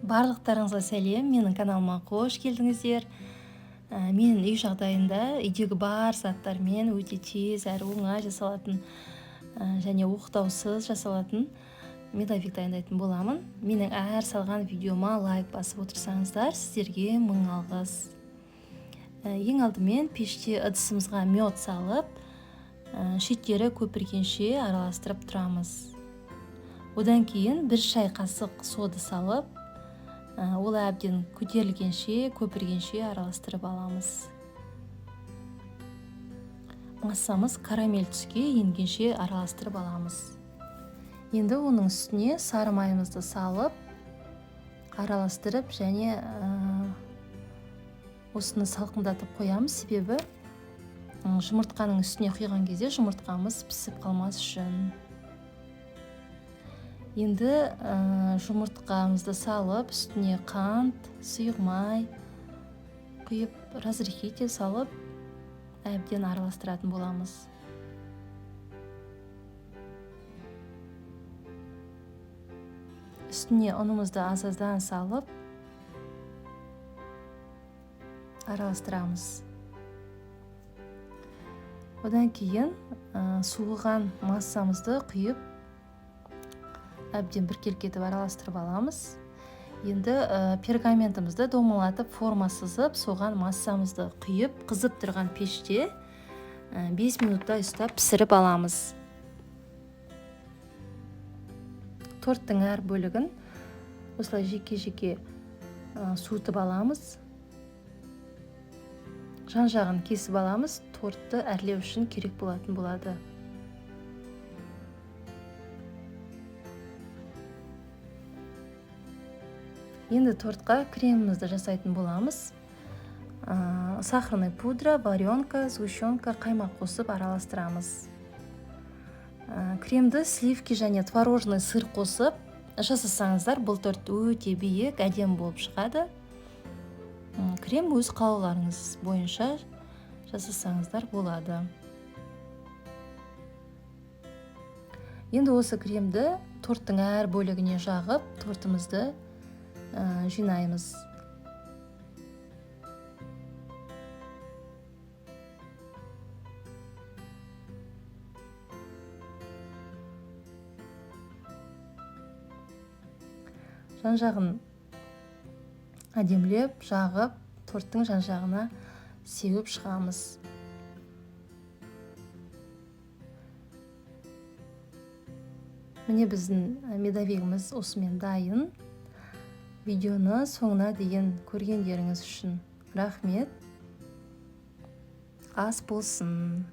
Барлықтарыңызға сәлем, менің каналыма қош келдіңіздер. Мен үй жағдайында үйдегі бар заттармен өте тез әрі оңай жасалатын, және оқтаусыз жасалатын медовик дайындайтын боламын. Менің әр салған видеома лайк басып отырсаңыздар, сіздерге мың алғыс. Ең алдымен пеште ыдысымызға мед салып, шеттері көпіргенше араластырып тұрамыз. Одан кейін 1 шай қасық сода салып, ол әбден көтерілгенше, көпіргенше араластырып аламыз. Массамыз карамель түске енгенше араластырып аламыз. Енді оның үстіне сары майымызды салып, араластырып және осыны салқындатып қоямыз, себебі жұмыртқаның үстіне құйған кезде жұмыртқамыз пісіп қалмас үшін. Енді жұмыртқамызды салып, үстіне қант, сұйық май құйып, разрыхлитель салып, әбден араластыратын боламыз. Үстіне ұнымызды аз-аздан салып, араластырамыз. Одан кейін суыған массамызды құйып, әбден біркелкі етіп араластырып аламыз. Енді пергаментімізді домалатып, форма сызып, соған массамызды құйып, қызып тұрған пеште 5 минуттай ұстап пісіріп аламыз. Торттың әр бөлігін осылай жеке-жеке суытып аламыз. Жан-жағын кесіп аламыз, тортты әрлеу үшін керек болатын болады. Енді тортқа кремімізді жасайтын боламыз. Сахарный пудра, варенка, сгущенка, қаймақ қосып араластырамыз. Кремді сливки және творожный сыр қосып жасасаңыздар, бұл торт өте биік, әдемі болып шығады. Крем өз қалауларыңыз бойынша жасасаңыздар болады. Енді осы кремді торттың әр бөлігіне жағып, тортымызды жинаймыз. Жан-жағын әдемілеп жағып, торттың жан-жағына сеуіп шығамыз. Міне біздің медовигіміз осымен дайын. Видеоны соңына дейін көргендеріңіз үшін рахмет. Ас болсын.